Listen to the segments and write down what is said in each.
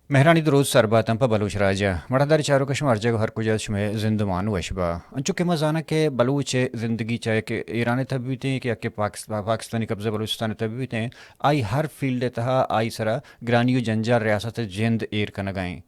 مہرانی دروت سر باتاں پہ بلوچ راج ءَ۔ مڑاہدار چاروک شما ہر جاگہ ہر کجا شمئے زندمان وش با۔ انچو کہ ما زاناں کہ بلوچ ءِ زندگی چاہے کہ ایران ءِ تہ بیتیں کہ یکے پاکس-، پاکستانی قبضہ بلوچستان ءِ تہ بیتیں، آئی ہر فیلڈ ءِ تہا آئی سرا گرانی و جنجال ریاست ءِ جند ایر کنگا ایں۔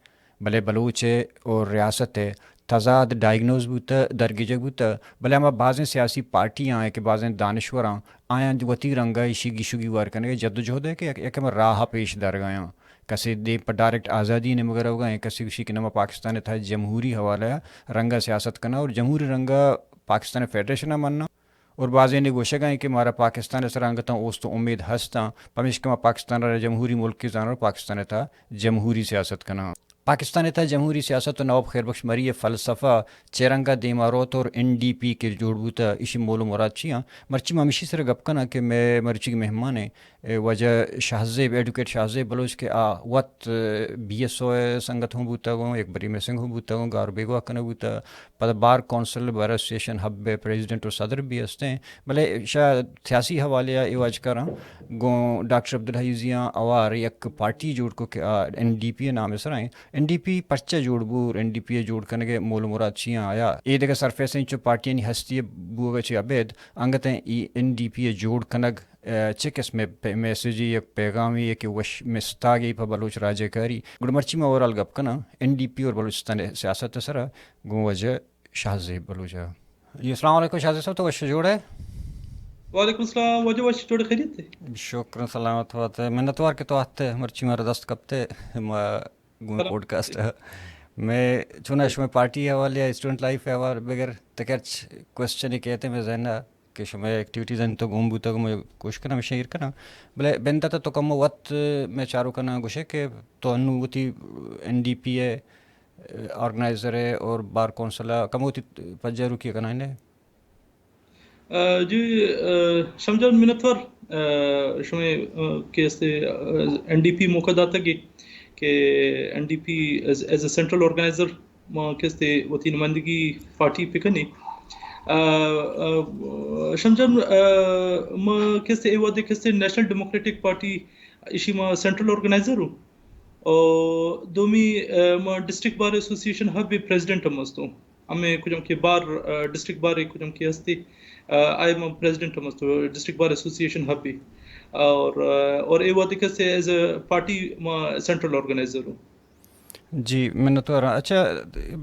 بلے بلوچ ءِ و ریاست ءِ تضاد ڈائگنوز بوتہ، درگیجگ بوتہ، بلے ہما بازیں سیاسی پارٹیاں کہ بازیں دانشوراں آیاں وتی رنگا ایشی گیش و گیوار کنگ ءِ جدوجہد ءَ کہ یک، یک ہمے راہ ءَ پیش دارگایاں۔ کسے دیم پہ ڈائریکٹ آزادی ءِ نیمگ ءَ روگا ایں، کسے گوشی کہ نہ ما پاکستان ءِ تہا جمہوری حوالہ ءَ رنگا سیاست کناں اور جمہوری رنگا پاکستان ءِ فیڈریشن ءَ مناں۔ اور بازینے گوشگا ایں کہ مارا پاکستان ءِ سرا انگتاں اوست و امید ہستاں، پمیشکا ما پاکستان ءَ را جمہوری ملکے زاناں اور پاکستان ءِ تہا جمہوری سیاست کناں۔ پاکستان ءِ تہا جمہوری سیاست و نواب خیر بخش مری ءِ فلسفہ چہ رنگا دیما روت اور این ڈی پی کہ جوڑ بوتہ، ایشی مول و مراد چی آں؟ مرچی ما ہمیشی سرا گپ کناں کہ مئے مرچیگیں مہمان ایں، اے، واجہ شاہ زیب، ایڈوکیٹ شاہ زیب بلوچ کہ آ وت، اے، بی ایس او ءِ سنگت ہوں بوتگ اوں، یک بری مسنگ ہوں بوتگ اوں، گار بیگواہ کنگ بوتہ، پدا بار کونسل، بار ایسوسی ایشن حب ءِ پریزیڈنٹ و صدر بھی ہستیں، بلے شہ سیاسی حوالے ءَ اے واجکاراں گوں ڈاکٹر عبدالحییزیاں اوار یک پارٹی جوڑ کو کہ آ این ڈی پی ءِ نام ءِ سرا ایں۔ این ڈی پی پرچہ جوڑ بو، این ڈی پی ءِ جوڑ کنگ ءِ مول و مراد چی آں؟ آیا اے دگہ سرفیسیں چو پارٹیانی ہستی بوگ ءَ چہ ابید انگتیں ای این ڈی پی ءِ جوڑ کنگ، اے، چہ قسم ءِ پے-، میسجے یک پیغامے کہ وش مستاگے پہ بلوچ راج ءَ کاری؟ گڑا مرچی ما اوورال گپ کناں این ڈی پی اور بلوچستان ءِ سیاست ءِ سرا گوں واجہ شاہ زیب بلوچ ءَ۔ جی، السلام علیکم شاہ زیب صاحب، تو وش جوڑ ئے؟ وعلیکم السلام، واجہ وش، جوڑ خیریت ئے؟ شکر سلامت بات ئے، منتوار کہ تو آتے، مرچی مارا دست کپتے، ما گوں سلام۔ پوڈکاسٹ ءَ۔ میں چونا شمئے پارٹی حوالے ءَ، اسٹوڈنٹ لائف ءِ حوالے بغیر تکرچ کوسچن کہتے میں ذہن ءَ کہ شمئے ایکٹیویٹیز انت تو گون بوتگ، میں کوشش کناں، میں شیئر کناں۔ بلے بندات تو کمو وت میں چارو کناں گوشے کہ تو انو وتی این ڈی پی ءِ آرگنائزر ئے اور بار کونسل ءَ کمو وتی پجاروکی کنائینے؟ آ، جی، آ، شمجان منتوار، آ، شمئے، آ، کہ استے، آ، این ڈی پی موقع داتگی کہ N D P as, as a central organiser ما کہ استے وتی نمائندگی پارٹی پکنی۔ آ، آ، شمجان، آ، ما کہ استے اے وہدے کہ استے نیشنل ڈیموکریٹک پارٹی ایشی ما سینٹرل آرگنائزر ہوں۔ او دومی، آ، ما ڈسٹرکٹ بار ایسوسی ایشن حب پریزیڈنٹ ہم ہستوں۔ ہمیں کجم کے بار، آ، ڈسٹرکٹ بار کجم کے ہستی، آ، آئے ما پریزیڈنٹ ہم ہستوں، ڈسٹرکٹ بار ایسوسی ایشن حب بھی۔ اور، آ، اور اے وہدے کہ استے ایز اے پارٹی ما سینٹرل آرگنائزر ہوں۔ جی، منتوار آں۔ اچھا،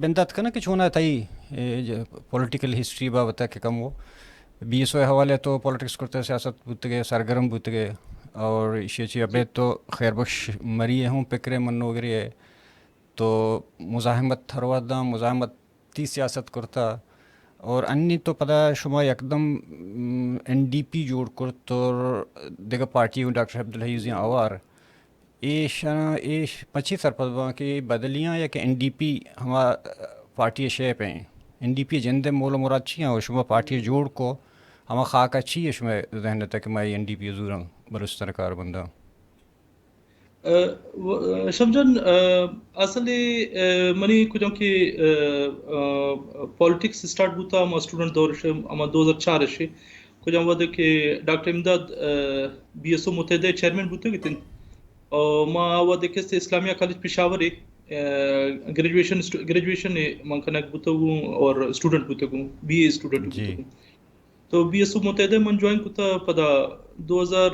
بندات کناں کہ چونا تئی، اے، ج-، پولیٹیکل ہسٹری بابت کہ کم ہو۔ بی ایس او ءِ حوالے تو پالیٹکس کرتے، سیاست بوتگے، سرگرم بوتگے، اور ایشی چی ابید تو خیر بخش مری ءِ ہوں پکرے منوگرے ئے۔ تو مزاحمت ہر وہداں مزاحمتی سیاست کرتا، اور انی تو پدا شما یکدم، م، این ڈی پی جوڑ کرت اور دگہ پارٹی ہوں ڈاکٹر عبدالحییزیاں اوار۔ ایشاں، ایش پچی سرپد باں کہ بدلیاں یا کہ این ڈی پی ہما پارٹی شیپ ہیں، این ڈی پی جند مول و مراد چی ہیں؟ اور شما پارٹی جوڑ کو، ہما خاکہ چی ہے شما ذہن تک کہ ما این ڈی پی زوراں بلوچستان کاربنداں؟ آ، و-، آ، شمس جان، آ، اصل، آ، منی کجام کہ، آ، آ، پالیٹکس سٹارٹ بوتا، ہما اسٹوڈنٹ دور سے، ہما دو ہزار چار سے۔ کجام وہدے کہ ڈاکٹر امداد، آ، بی ایس او متحدہ چیئرمین بوتگ اتنت۔ اور ما وہدے کہ اسلامیہ کالج پشاور، آ، گریجویشن اسٹو-، گریجویشن من کنگ بوتگوں اور اسٹوڈنٹ بوتگوں، بی اے اسٹوڈنٹ جی۔ بوتگوں۔ تو بی ایس او متحدہ من جوائن کتا، پدا دو ہزار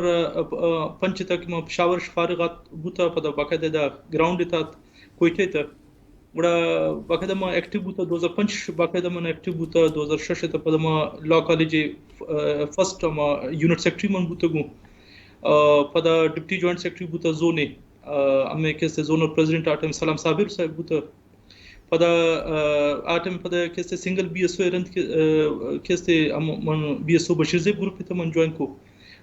پنچ تک ما پشاور اش فارغ آت بوتا، پدا باقاعدہ دا گراؤنڈ ات، کوئٹہ تا۔ گڑا باقاعدہ ما ایکٹیو بوتا، دو ہزار پنچ باقاعدہ من ایکٹیو بوتا، دو ہزار شش تا پدا ما لا کالج، آ، فرسٹ ما یونٹ سیکرٹری من بوتگوں۔ آ، پدا ڈپٹی جوائنٹ سیکرٹری بوتا زونے، آ، ہمیں کیسے زونل پریزیڈنٹ آ ٹائم سلام صابر صاحب بوتا۔ پدا، آ، آ ٹائم پدا کیسے سنگل بی ایس او رند کے-، آ، کیسے ہم من بی ایس او بشیر زیب گروپ تا من جوائن کو۔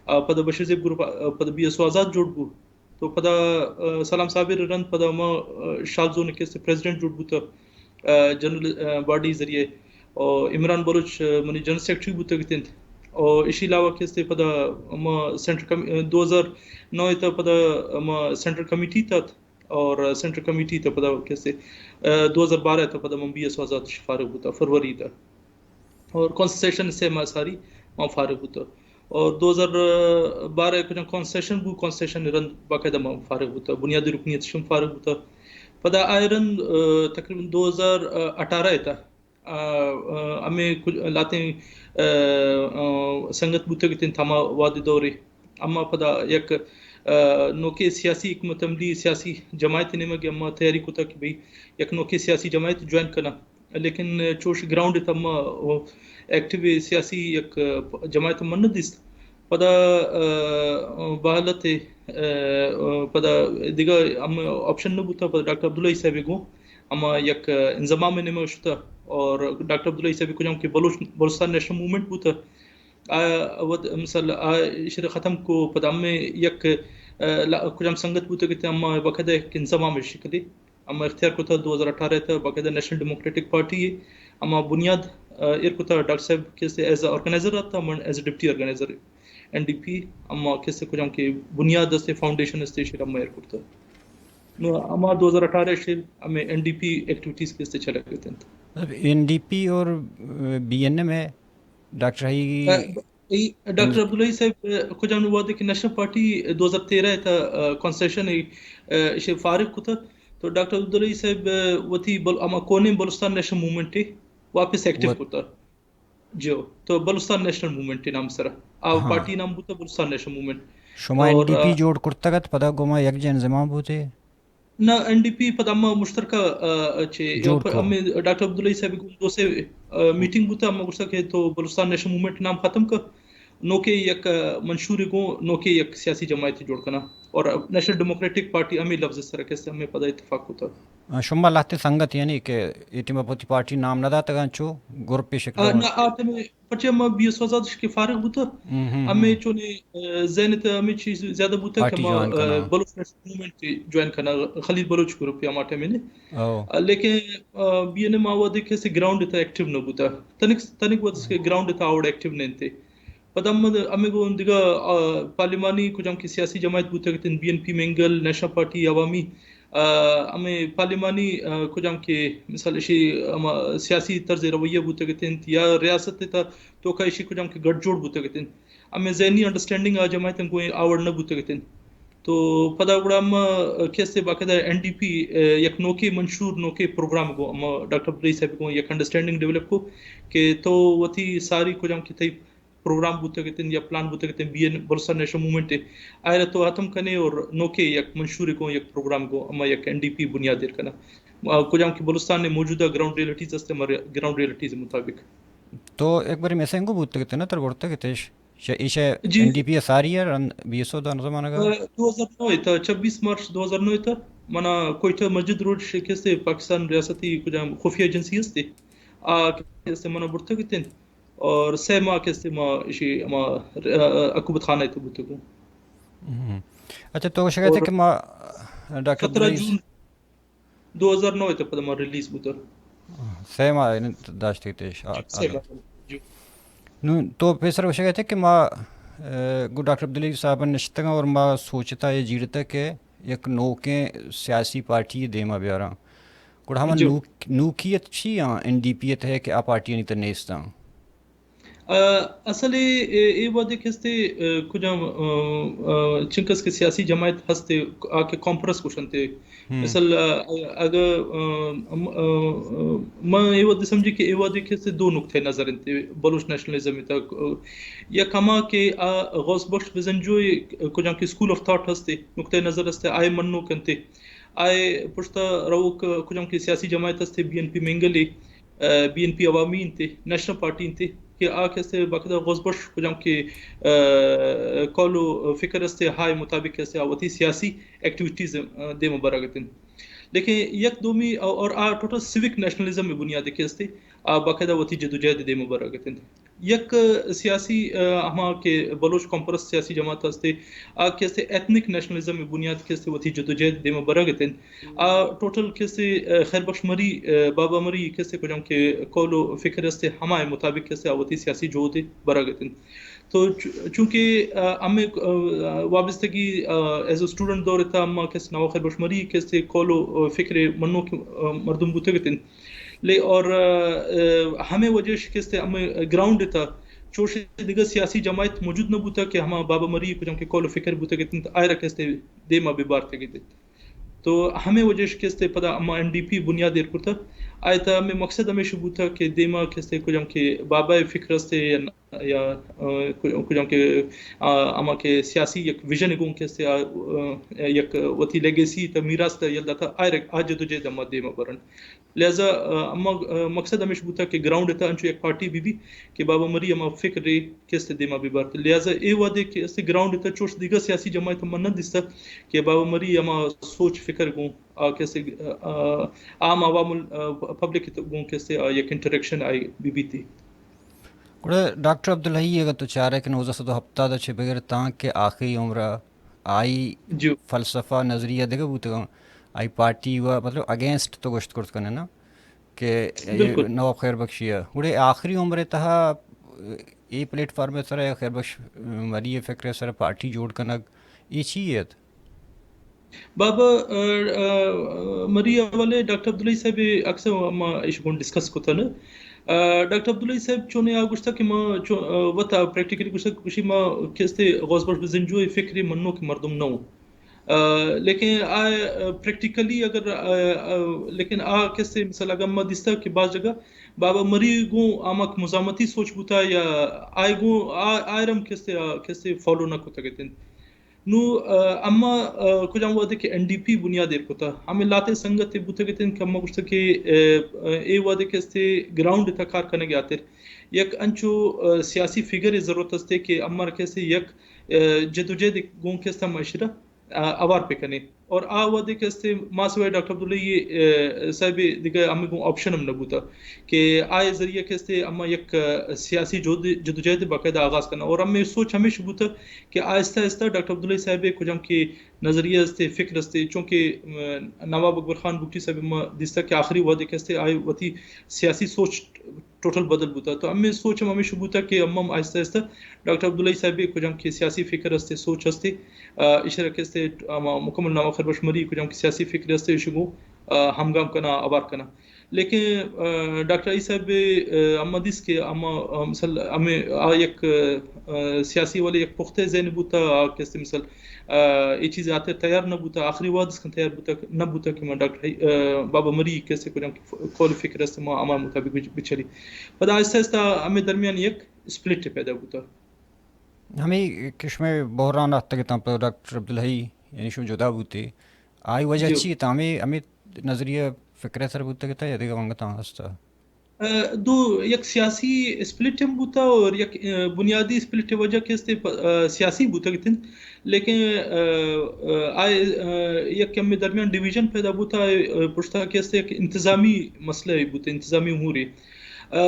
آ، پدا بشیر زیب گروپ، آ، پدا بی ایس او آزاد جوڑ بو۔ تو پدا، آ، سلام صابر رند پدا ما، آ، شال زون کیسے پریزیڈنٹ جوڑ بوتا، آ، جنرل، آ، باڈی ذریعے۔ اور عمران بلوچ، آ، منی جنرل سیکرٹری بوتگ اتنت۔ اور اشی علاوہ کیسے پدا ما سینٹر کم-، آ، دو ہزار نو تا پدا ما سینٹر کمیٹی تات۔ اور سینٹرل کمیٹی تا پدا کیسے، آ، دو ہزار بارہ تا پدا من بی ایس او آزاد فارغ بوتا، فروری تا۔ اور کانسٹیٹیوشن سے ما ساری ما فارغ بوتا۔ اور دو ہزار بارہ کجا کانسٹیٹیوشن بو، کانسٹیٹیوشن رند باقاعدہ ما فارغ بوتا، بنیادی رکنیت شم فارغ بوتا۔ پدا آئرن، آ، تقریباً دو ہزار اٹھارہ ءِ تہ، آ، آ، ہمے کچھ لاتیں، آ، آ، سنگت بوتگ اتنت ہما وہدے دورے۔ اما پدا یک، آ، نوکیں سیاسی حکمت عملی، سیاسی جماعت نیمگ اما تیاری کتگ کہ بھئی یک نوکیں سیاسی جماعت جوائن کناں۔ لیکن چوش گراؤنڈ ءِ تہ ما ایکٹیو سیاسی یک جماعت من نہ دیست۔ پدا، آ، بحالت، آ، پدا دگہ ہم آپشن نہ بوتا۔ پدا ڈاکٹر عبداللہ صاحب گوں ہما یک انضمام نیمگ شتا اور ڈاکٹر عبداللہ صاحب کجام کہ بلوچ، بلوچستان نیشنل موومنٹ بوتا۔ آ، وت مثال آ شر ختم کو۔ پدا ہمیں یک، آ، لا-، کجام سنگت بوتا کہ ہما باقاعدہ یک انضمام شکلی ہما اختیار کتا۔ دو ہزار اٹھارہ ءِ تہ باقاعدہ نیشنل ڈیموکریٹک پارٹی ءِ ہما بنیاد، آ، ایر کتا۔ ڈاکٹر صاحب کسے ایز اے آرگنائزر آتا، من as a deputy organiser, N D P ہما کسے کجام کہ بنیاد استے، فاؤنڈیشن استے، شر ہما ایر کرتا۔ نو ہما دو ہزار اٹھارہ شر ہمیں این ڈی پی ایکٹیویٹیز کسے چلگ اتنت۔ مطلب، این ڈی پی اور، آ، بی این ایم ہے، ڈاکٹر ہی آ، ای ڈاکٹر عبداللہ صاحب، آ، کجام وہدے کہ نیشنل پارٹی دو ہزار تیرہ ءِ تہ، آ، کانسٹیٹیوشن ءَ، آ، ایشی فارغ کتا، تو ڈاکٹر عبداللہ صاحب، آ، وتی بل-، ہما کونیں بلوچستان نیشنل موومنٹ ءَ واپس ایکٹیو وت-، کتا۔ جو، تو بلوچستان نیشنل موومنٹ ءِ نام سرا۔ آ ہاں۔ پارٹی نام بوتا بلوچستان نیشنل موومنٹ۔ شما اور، این ڈی پی آ، جوڑ کرتگ ات، پدا گوما یک جن زمان بوتے؟ نہ، این ڈی پی پدا ہما مشترکہ، آ، چے، جوڑ کو۔ ہمیں ڈاکٹر عبداللہ صاحب گوں دو سے، آ، میٹنگ بوتا، ہما گوشتا کہ تو بلوچستان نیشنل موومنٹ نام ختم کر، نوکے یک، آ، منشور گوں نوکے یک سیاسی جماعت جوڑ کنا اور نیشنل ڈیموکریٹک پارٹی ہمیں لفظ سر کسے ہمیں پدا اتفاق ہوتا۔ آ، شما لہتے سنگت یعنی کہ اے ٹیم وتی پارٹی نام نہ داتگاں چو گروپ شکل آ، میں؟ نہ، آ ٹائم پرچہ ما بی ایس او آزاد شکے فارغ بوتا۔ ہم، ہم، ہمیں ہم۔ چونے، آ، ذہن تے ہمیں چیز زیادہ بوتا کہ پارٹی ما، جوائن آ، کرنا۔ بلوچ نیشنل موومنٹ جوائن کرنا، خلیل بلوچ گروپ ہما ٹائم نے۔ او۔ آ، لیکن، آ، بی این ایم آ وہدے کسے گراؤنڈ تا ایکٹیو نہ بوتا۔ تنک، تنک وہد کے گراؤنڈ تا آوڑ ایکٹیو نہیں تھے۔ پدا ہم، ہمیں گوں دگہ، آ، پارلیمانی کجام کہ سیاسی جماعت بوتا کہ تن B N P Mengal, national party عوامی، آ، ہمیں پارلیمانی، آ، کجام کہ مثال اشی ہما سیاسی طرز رویہ بوتگ اتنت یا ریاست تا توکا اشی کجام کہ گٹ جوڑ بوتگ اتنت۔ ہمیں ذہنی انڈرسٹینڈنگ آ جماعتاں گوں آوڑ نہ بوتگ اتنت۔ تو پدا گڑا ہم، آ، کسے باقاعدہ این ڈی پی، آ، یک نوکے منشور، نوکے پروگرام گوں ہم ڈاکٹر عبداللہ صاحب گوں یک انڈرسٹینڈنگ ڈیولپ کو کہ تو وتی ساری کجام کہ تئی پروگرام بوتگ اتنت یا پلان بوتگ اتنت B N Balochistan national movement ءَ، آئرا تو ختم کنے اور نوکے یک منشورے گوں یک پروگرام گوں ہما یک این ڈی پی بنیاد ایر کنا۔ آ، کجام کہ بلوچستان ءِ موجودہ گراؤنڈ ریئلٹیز است، ہما گراؤنڈ ریئلٹیز مطابق۔ تو ایک باری میسنگو بوتگ اتنت نا، تر گڑتگ اتش؟ ش-، ایشہ جی۔ این ڈی پی ءَ ساری ءَ رند بی ایس او دان زمانگ ءَ؟ آ، دو ہزار نو ءِ تہ، چھبیس مارچ دو ہزار نو ءِ تہ، منا کوئٹہ مسجد روڈ شکست پاکستان ریاستی کجام خفیہ ایجنسی ہستے، آ کسے منا برتگ اتنت۔ اور سہ ماہ کسے ما اشی ہما، آ، حکومت خانہ ءِ تہ بوتگوں۔ ہم۔ اچھا، تو گوشگ ءَ اتئے اور کہ ما ڈاکٹر سترہ عبدالعزیز جون دو ہزار نو ءِ تہ پدا ما ریلیز بوتگ۔ سہ ماہ یعنی داشتگ اتش، آ، سہ آ، ماہ، جی۔ نوں تو پیسر گوشگ ءَ اتئے کہ ما، آ، گوں ڈاکٹر عبدالعزیز صاحب نشتگاں اور ما سوچتا یا جیڑتا کہ یک نوکیں سیاسی پارٹی دیما بیاراں۔ گڑا ہما جو۔ نوک-، نوکیت چی آں این ڈی پی ءِ تہ کہ آ پارٹیانی تہ نیست آں؟ آ، اصل ءَ اے، اے وہدے کستے، آ، کجام، آ، آ، چنکس کہ سیاسی جماعت ہستے آ کہ کانفرنس گوشنتے۔ ہم۔ مثال، آ، اگہ، آ، م-، آ، آ، من اے وہدے سمجھی کہ اے وہدے کستے دو نقطہ نظر انتے بلوچ نیشنلزم ءِ تہ۔ آ، یک ہما کہ آ غوث بخش بزنجو ءِ کجام کہ اسکول آف تھاٹ ہستے، نقطہ نظر ہستے، آئے منوک انتے۔ آئے پشتا روک کجام کہ سیاسی جماعت ہستے، بی این پی مینگل ءِ، آ، بی این پی عوامی انتے، نیشنل پارٹی انتے، کہ آ کسے باقاعدہ غوث بخش کجام کہ، آ، قول و فکر استے، ہائے مطابق کسے آ وتی سیاسی ایکٹیویٹیز، آ، دیما برگ اتنت۔ لیکن یک دومی او-، اور آ ٹوٹل سیوک نیشنلزم ءِ بنیاد ءَ کستے، آ باقاعدہ وتی جدوجہد دیما برگ اتنت۔ یک سیاسی، آ، ہما کہ بلوچ کانفرنس سیاسی جماعت ہستے، آ کسے ایتھنک نیشنلزم ءِ بنیاد کسے وتی جدوجہد دیما برگ اتنت۔ آ ٹوٹل کسے، آ، خیر بخش مری، آ، بابا مری کسے کجام کہ قول و فکر استے، ہمائے مطابق کسے آ وتی سیاسی جہد ءَ برگ اتنت۔ تو چ-، چونکہ، آ، ہمیں، آ، وابستگی، آ، ایز اے اسٹوڈنٹ دور ءِ تہ ہما کسے نواب خیر بخش مری کسے قول و، آ، فکر منوک، آ، مردم بوتگ اتنت۔ لے اور، آ، آ، ہمیں وجہ شکست ہمیں گراؤنڈ ءِ تہ چوش دگہ سیاسی جماعت موجود نہ بوتگ کہ ہما بابا مری کجام کہ قول و فکر بوتگ اتنت، آئرا کستے دیما بہ بارتگ اتنت۔ تو ہمے وجہ اش کہ استے پدا اما این ڈی پی بنیاد ایر کرتا۔ آئے تا ہمے مقصد ہمیش بوتا کہ دیما کہ استے کجام کہ بابا فکر استے یا، یا، آ، کجام کہ، آ، اما کہ سیاسی یک ویژن گون کہ استے، آ، آ، یک وتی لیگیسی تا میراث تا یل داتا، آئے رگ-، آ جدوجہد اما دیما برن۔ لہذا، آ، اما، آ، مقصد ہمیش بوتا کہ گراؤنڈ تا انچو یک پارٹی بی بی کہ بابا مری اما فکر رے کہ استے دیما بی بارت۔ لہذا اے وعدے کہ استے گراؤنڈ تا چوش دیگا سیاسی جماعت من نہ دیستا کہ بابا مری اما سوچ فکر گون آ کسے، آ، آ، عام عوام ال-، آ، پبلک تو گون کسے، آ، یک انٹریکشن آئی بی بیتی۔ گڑا ڈاکٹر عبدالحی اگر تو چارے کہ نوزدہ سد و ہپتاد چہ بگر تاں کہ آخری عمر آئی جی۔ فلسفہ نظریہ دگہ بوتگاں، آئی پارٹی و مطلب اگینسٹ تو گوشت کرت کنے نا کہ اے بالکل۔ نواب خیر بخشی ہے۔ گڑے آخری عمر تہا اے پلیٹ فارم سر خیر بخش مری فکر سر پارٹی جوڑ کنگ اے چی ہے؟ بابا، آ، آ، مری حوالے ڈاکٹر عبداللہ صاحب اکثر ما ایش گون ڈسکس کتن۔ آ، ڈاکٹر عبداللہ صاحب چونے آ گوشتا کہ ما چو-، آ، وتا پریکٹیکلی گوشتا کہ گوشی ما کستے غوث بخش بزنجو فکری منو کہ مردم نہ ہوں۔ آ، لیکن آ، آ، پریکٹیکلی اگر، آ، آ، لیکن آ کستے مثال اگر ما دیستا کہ بعض جگہ بابا مری گوں آمک مزاحمتی سوچ بوتا یا آئے گوں آ، آئرم کستے، آ، کستے فالو نہ کتگتن۔ نوں، آ، اما، آ، کجام وہدے کہ این ڈی پی بنیاد ایر کتا، ہمے لہتے سنگت بوتگ اتنت کہ اما گوشتگ کہ، آ، آ، اے وہدے کہ استے گراؤنڈ تہا کار کنگ ء ہاتر یک انچو، آ، سیاسی فگر ء ضرورت استے کہ اما را کہ استے یک، آ، جدوجہد گون کہ استے ہم اشرا، آ، اوار پہ کنیں۔ اور آ وہدے کہ استے ما سوائے ڈاکٹر عبداللہ، آ، صاحب دگہ ہمے گون آپشن ہم نہ بوتا۔ کہ آئے ذریعہ کہ استے اما یک، آ، سیاسی جہد، جدوجہد باقاعدہ آغاز کرنا۔ اور ہمیں سوچ ہمیش بوتا کہ آہستہ آہستہ ڈاکٹر عبداللہ صاحب کجام کہ نظریہ استے، فکر استے، چونکہ، آ، نواب اکبر خان بگٹی صاحب ما دیستا کہ آخری وہدے کہ استے آئے وتی سیاسی سوچ ٹوٹل بدل بوتا۔ تو ہمیں سوچ ہم ہمیش بوتا کہ ہم ہم آہستہ آہستہ ڈاکٹر عبداللہ صاحب کجام کہ سیاسی فکر استے، سوچ استے، آ، اشرا کہ استے، آ، مکمل نواب خیر بخش مری کجام کہ سیاسی فکر استے، اشی گوں، آ، ہمگام کنا، اوار کنا۔ لیکن، آ، ڈاکٹر عیسی صاحب، آ، اما دیست کہ اما، آ، مثال، ہمیں آ یک، آ، سیاسی والے یک پختہ ذہن بوتا، آ، کسے مثال، آ، اے چیز آتے تیار نہ بوتا، آخری وہد اس کن تیار بوتا، نہ بوتا کہ ما ڈاکٹر عی-، آ، بابا مری کسے کجام کہ ف-، قول فکر است ما اما مطابق بچ-، بچلی۔ پدا آہستہ آہستہ ہمیں درمیان یک اسپلٹ پیدا بوتا۔ ہمیں کشمے بحران آتگ تاں پہ ڈاکٹر عبدالحی، یعنی شو جدا بوتے۔ آئی وجہ جی۔ چی تھا؟ ہمیں، ہمیں نظریہ فکر سر بوتگ تھا یا دیگہ وانگ تاں ہستا؟ آ، دو، یک سیاسی اسپلٹ ہم بوتا اور یک، آ، بنیادی اسپلٹ وجہ کہ استے پ-، آ، سیاسی بوتگ اتنت، لیکن، آ، آ، آئے، آ، یک کمی درمیان ڈویژن پیدا بوتا، آ، پشتا کہ استے یک انتظامی مسئلہ ہی بوتا، انتظامی امور ہی۔ آ،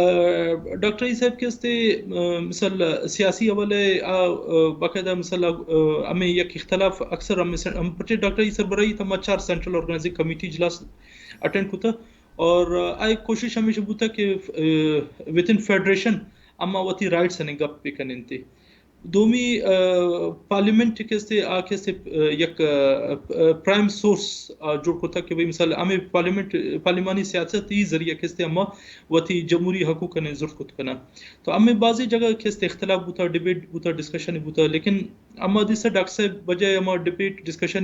ڈاکٹر عیسی صاحب کہ استے، آ، مثال سیاسی حوالے، آ، آ، باقاعدہ مثال، آ، ہمیں یک اختلاف اکثر ہمیں سے-، ہم پرچے ڈاکٹر عیسی صاحب برائی تھا ما چار سینٹرل آرگنائزنگ کمیٹی اجلاس اٹینڈ کتا۔ اور، آ، آئی کوشش ہمیش بوتا کہ، آ، وتن فیڈریشن اما وتی رائٹس نے گپ بکننتے۔ دومی، آ، پارلیمنٹ کہ استے، آ کہ استے، آ، یک، آ، آ، پرائم سورس، آ، جوڑ کتا کہ بھئی مثال ہمیں پارلیمنٹ، پارلیمانی سیاست ہی ذریعہ کہ استے اما وتی جمہوری حقوق نے زرت کت کنا۔ تو ہمیں بعضی جگہ کہ استے اختلاف بوتا، ڈیبیٹ بوتا، ڈسکشن بوتا، لیکن اما دیسا ڈاکٹر صاحب بجائے اما ڈیبیٹ ڈسکشن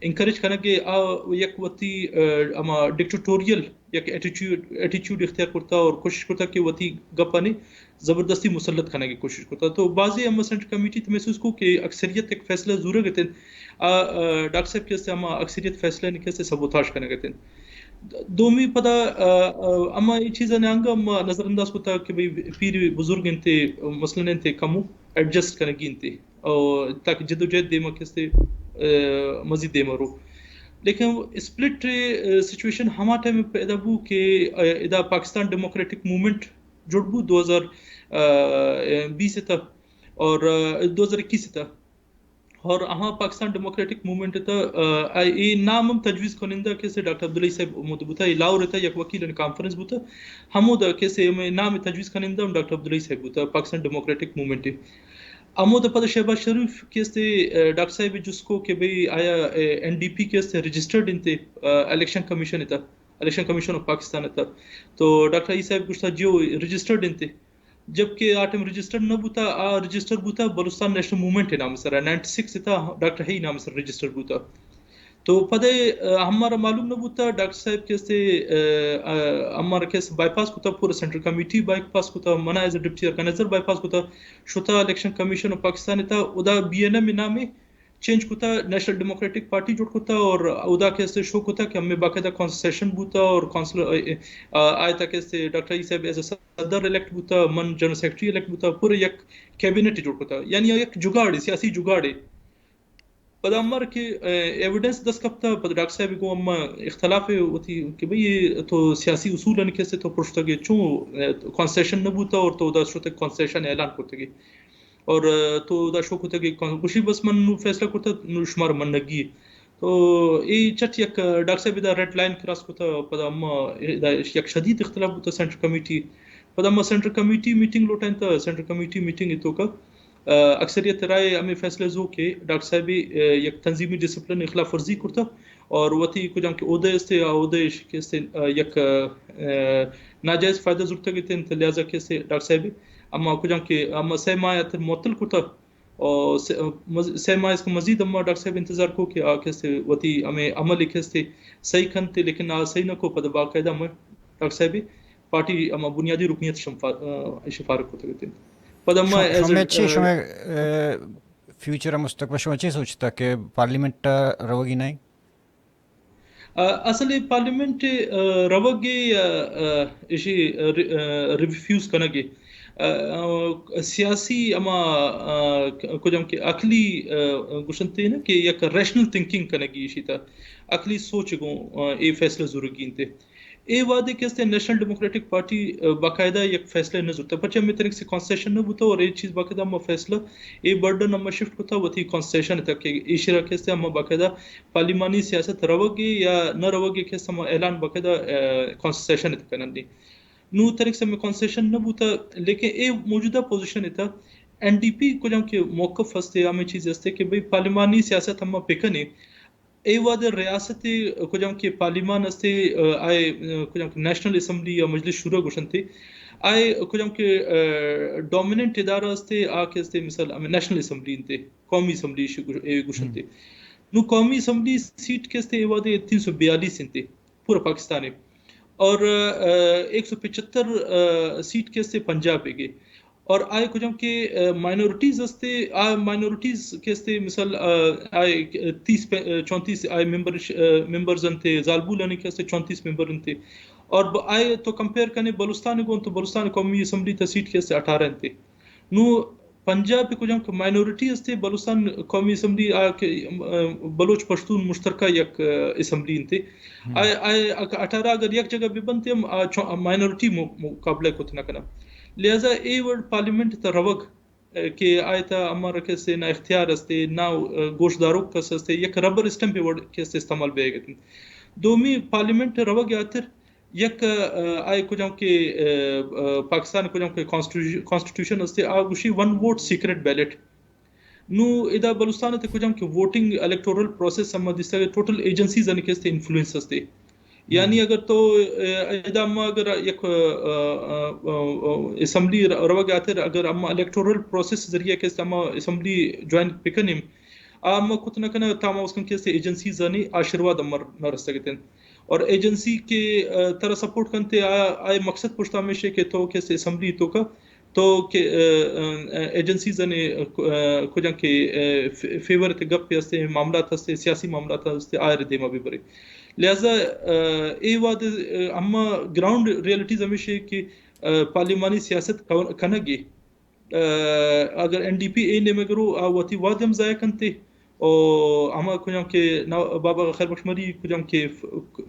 انکریج کنا کہ آ یک وتی، آ، اما ڈکٹیٹوریل یک ایٹیچیوڈ، ایٹیچیوڈ اختیار کرتا اور کوشش کرتا کہ وتی گپانی زبردستی مسلط کنگ ءِ کوشش کرتا۔ تو بعضی ہم سینٹرل کمیٹی تو محسوس کو کہ اکثریت ایک فیصلہ زورگ اتنت، آ، آ، ڈاکٹر صاحب کہ استے ہما اکثریت فیصلہ نے کہ استے سبوتاش کنگ اتنت۔ دومی پدا، آ، آ، ہما اے چیز نے انگا ہم نظر انداز کتا کہ بھئی پیر بزرگ انتے، مثلاً انتے کمو ایڈجسٹ کنگی انتے۔ او تاکہ جدوجہد دیما کہ استے، آ، مزید دیما رو۔ لیکن اسپلٹ، آ، سچویشن ہما ٹائم پیدا بو کہ، آ، ادا پاکستان ڈیموکریٹک موومنٹ جوڑ بو دو ہزار بیس تا اور، آ، دو ہزار اکیس تا۔ اور ہما پاکستان ڈیموکریٹک موومنٹ تا، آ، اے نام ہم تجویز کنندہ کہ استے ڈاکٹر عبداللہ صاحب ہمود بوتا، اے لاہور تا یک وکیل کانفرنس بوتا، ہمود کہ استے ہمے نام تجویز کنندہ ہم ڈاکٹر عبداللہ صاحب بوتا، پاکستان ڈیموکریٹک موومنٹ۔ ہمود پدا شہباز شریف کہ استے، آ، ڈاکٹر صاحب جست کو کہ بھئی آیا، آ، این ڈی پی کہ استے رجسٹرڈ انتے، آ، الیکشن کمیشن تا، الیکشن کمیشن آف پاکستان تا۔ تو ڈاکٹر عیسی صاحب گوشتا جیو رجسٹرڈ انتے۔ جبکہ آ ٹائم رجسٹرڈ نہ بوتا، آ رجسٹر بوتا بلوچستان نیشنل موومنٹ نام سر، نائنٹی سکس تا ڈاکٹر حئی نام سر رجسٹر بوتا۔ تو پدا ہمارا معلوم نہ بوتا، ڈاکٹر صاحب کیسے ہمارا کیسے بائی پاس کتا، پورا سینٹرل کمیٹی بائی پاس کتا، منا as a deputy organiser bypass کتا، شتا الیکشن کمیشن آف پاکستان تا، ادا بی این ایم نامے چینج کتا، نیشنل ڈیموکریٹک پارٹی جوڑ کتا اور ادا کیسے شو کتا کہ ہمیں باقاعدہ کانسیشن بوتا اور کونسل آیتا کیسے ڈاکٹر علی صاحب ایز اے صدر الیکٹ بوتا، من جنرل سیکرٹری الیکٹ بوتا، پورا یک کیبنٹ جوڑ کتا، یعنی یک جگاڑے، سیاسی جگاڑے۔ پدا مر کہ ایویڈنس دست کپتا، پدا ڈاکٹر صاحب گو اما اختلاف ہوتی کہ بھئی یہ تو سیاسی اصول ان کیسے تو پرشتگے چون کانسیشن نہ بوتا اور تو ادا شتے کانسیشن اعلان کرتگے۔ اور تو ادا شو کتگے گوشی بس من نو فیصلہ کرتا، نو شمار منگی۔ تو اے چٹ یک ڈاکٹر صاحب ادا ریڈ لائن کراس کتا، پدا اما ادا یک شدید اختلاف بوتا سینٹرل کمیٹی۔ پدا اما سینٹرل کمیٹی میٹنگ لوٹائیں تا، سینٹرل کمیٹی میٹنگ اتو کا اکثریت رائے ہمیں فیصلہ زو کہ ڈاکٹر صاحب یک تنظیمی ڈسپلن خلاف ورزی کرتا اور وتی کجام کہ عہدے استے، آ عہدے کہ استے یک ناجائز فائدہ زرتگ اتنت، لہذا کہ استے ڈاکٹر صاحب اما کجام کہ اما سہ ماہ اتر معطل کرتا اور سہ ماہ اس کو مزید اما ڈاکٹر صاحب انتظار کو کہ آ کہ استے وتی ہمیں عمل کہ استے صحیح کنتے، لیکن آ صحیح نہ کو، پد باقاعدہ ہمیں ڈاکٹر صاحب پارٹی اما بنیادی رکنیت شفارک کرتگ اتنت۔ پد اما شما چی، شما فیوچر مستقبل شما چی سوچتا کہ پارلیمنٹ روگی نہیں؟ اصل پارلیمنٹ روگے یا ایشی ریفیوز کنگے، سیاسی اما کجم کہ عقلی گوشنتے نا کہ یک ریشنل تھنکنگ کنگی ایشی تا عقلی سوچ گوں اے فیصلہ زورگی انتے۔ اے وعدے کہ استے نیشنل ڈیموکریٹک پارٹی باقاعدہ یک فیصلہ نہ زرتا، پرچہ ہمیں طریق سے کانسٹیٹیوشن نہ بوتا اور اے چیز باقاعدہ ہم فیصلہ اے برڈن ہم شفٹ کتا وتی کانسٹیٹیوشن تک کہ ایشرا کہ استے ہم باقاعدہ پارلیمانی سیاست روگے یا نہ روگے کہ استے ہم اعلان باقاعدہ کانسٹیٹیوشن تک کنندی۔ نو طریق سے ہمیں کانسٹیٹیوشن نہ بوتا، لیکن اے موجودہ پوزیشن تا این ڈی پی کجم کہ موقف ہستے، ہمیں چیز ہستے کہ بھئی پارلیمانی سیاست ہم پکنے، اے وہد ریاست کجام کہ پارلیمان استے، آئے کجام کہ نیشنل اسمبلی یا مجلس شورا گوشنتے، آئے کجام کہ ڈومیننٹ ادارہ استے، آ کہ استے مثال ہمیں نیشنل اسمبلی انتے، قومی اسمبلی گوشنتے۔ نو قومی اسمبلی سیٹ کہ استے اے وہد تین سو بیالیس انتے پورا پاکستان ہے، اور ایک سو پچہتر سیٹ کہ استے پنجاب ہے گے۔ اور آئے کجم کہ مائنورٹیز استے، آ مائنورٹیز کہ استے مثال آئے تیس چونتیس آئے ممبر، ممبرز انتے، زالبول آنی کہ استے چونتیس ممبر انتے۔ اور آئے تو کمپیئر کنے بلوچستان گون تو بلوچستان قومی اسمبلی تا سیٹ کہ استے اٹھارہ انتے۔ نو پنجاب پہ کجم کہ مائنورٹی استے، بلوچستان قومی اسمبلی آ کہ بلوچ پشتون مشترکہ یک اسمبلی انتے۔ آئے، آئے اٹھارہ اگر یک جگہ بہ بنتے ہم مائنورٹی مقابلہ کت نہ کنا۔ لہذا اے وڑ پارلیمنٹ تا روگ کہ آئے تا ہمارا کسے نہ اختیار استے، نہ گوش داروک کس استے، یک ربر اسٹمپ وڑ کسے استعمال بیگ اتنت۔ دومی پارلیمنٹ روگ آتر یک آئے کجم کہ پاکستان کجم کہ کانسٹیٹیوشن استے، آ گوشی ون ووٹ سیکرٹ بیلٹ۔ نو ادا بلوچستان تے کجم کہ ووٹنگ الیکٹورل پروسیس ہم دیستا کہ ٹوٹل ایجنسیز ان کے استے انفلوئنس استے۔ یعنی اگر تو ادا ما اگر یک اسمبلی روگ آتر اگر ہم الیکٹورل پروسیس ذریعہ کے استے ہم اسمبلی جوائن پکنیم، آ ہم کت نہ کنا تاما اس کن کے استے ایجنسیز آنی آشیرواد ہم نہ رسگتن۔ اور ایجنسی کہ ترا سپورٹ کنتے، آئے مقصد پشتا ہمیشے کہ تو کہ اسمبلی تو کا تو کہ ایجنسیز نے کجا کہ فیور تے گپ ہستے، معاملات ہستے، سیاسی معاملات ہستے، آئر دیما بھی برے۔ لہذا اے وعدے ہما گراؤنڈ ریئلٹیز ہمیشے کہ پارلیمانی سیاست کنگے اگر این ڈی پی اے نیمگ رو آ وتی وعدے ہم ضائع کنتے، او ہما کجام کہ بابا خیر بخش مری کجام کہ